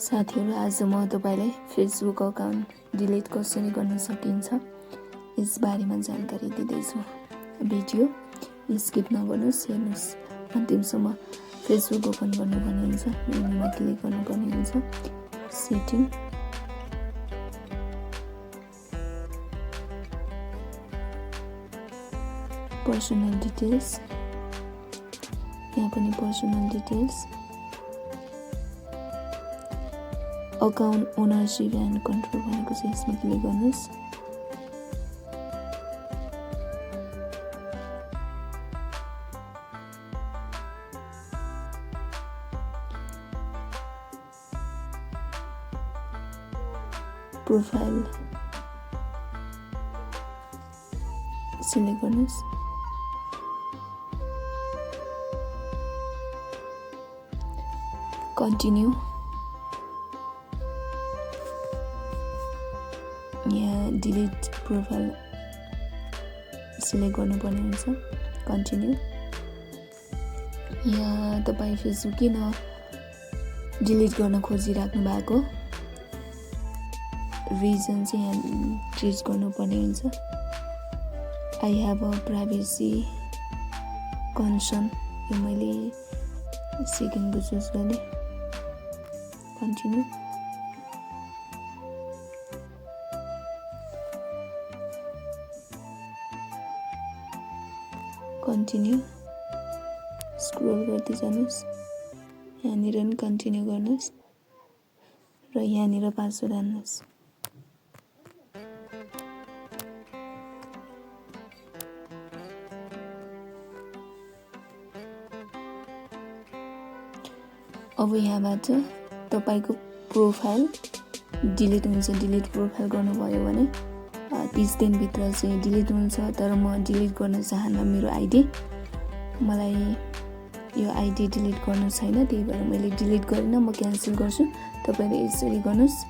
साथीहरू, आज म तपाईलाई फेसबुक अकाउन्ट डिलिट कसरी गर्न सकिन्छ यस बारेमा जानकारी दिँदैछु। भिडियो स्किप नगर्नुहोस्, हेर्नुहोस् अन्तिमसम्म। फेसबुक ओपन गर्नुपर्ने हुन्छ, मेनुमा क्लिक गर्नुपर्ने हुन्छ, सेटिङ, पर्सनल डिटेल्स, यहाँ पनि personal details, account ownership and control भएको छ, यसमा क्लिक गर्नुहोस्। प्रोफाइल सिलेक्ट गर्नुहोस्। कन्टिन्यू, यहाँ डिलिट प्रोफाइल सिलेक्ट गर्नुपर्ने हुन्छ, कन्टिन्यू। यहाँ तपाईँ फेसबुक किन डिलिट गर्न खोजिराख्नु भएको रिजन चाहिँ यहाँ चुज गर्नुपर्ने हुन्छ। I have a privacy concern, यो मैले सेकेन्डको चुज गरेँ, कन्टिन्यू। कन्टिन्यू स्क्रोल गर्दै जानुहोस्, यहाँनिर पनि कन्टिन्यू गर्नुहोस् र यहाँनिर पासवर्ड हाल्नुहोस्। अब यहाँबाट तपाईको प्रोफाइल डिलिट हुन्छ। डिलिट प्रोफाइल गर्नुभयो भने 30 दिनभित्र चाहिँ डिलिट हुन्छ। तर म डिलिट गर्न चाहन्न मेरो आइडी, मलाई यो आइडी डिलिट गर्नु छैन, त्यही भएर मैले डिलिट गरिनँ। म क्यान्सल गर्छु। तपाईले यसरी गर्नुहोस्।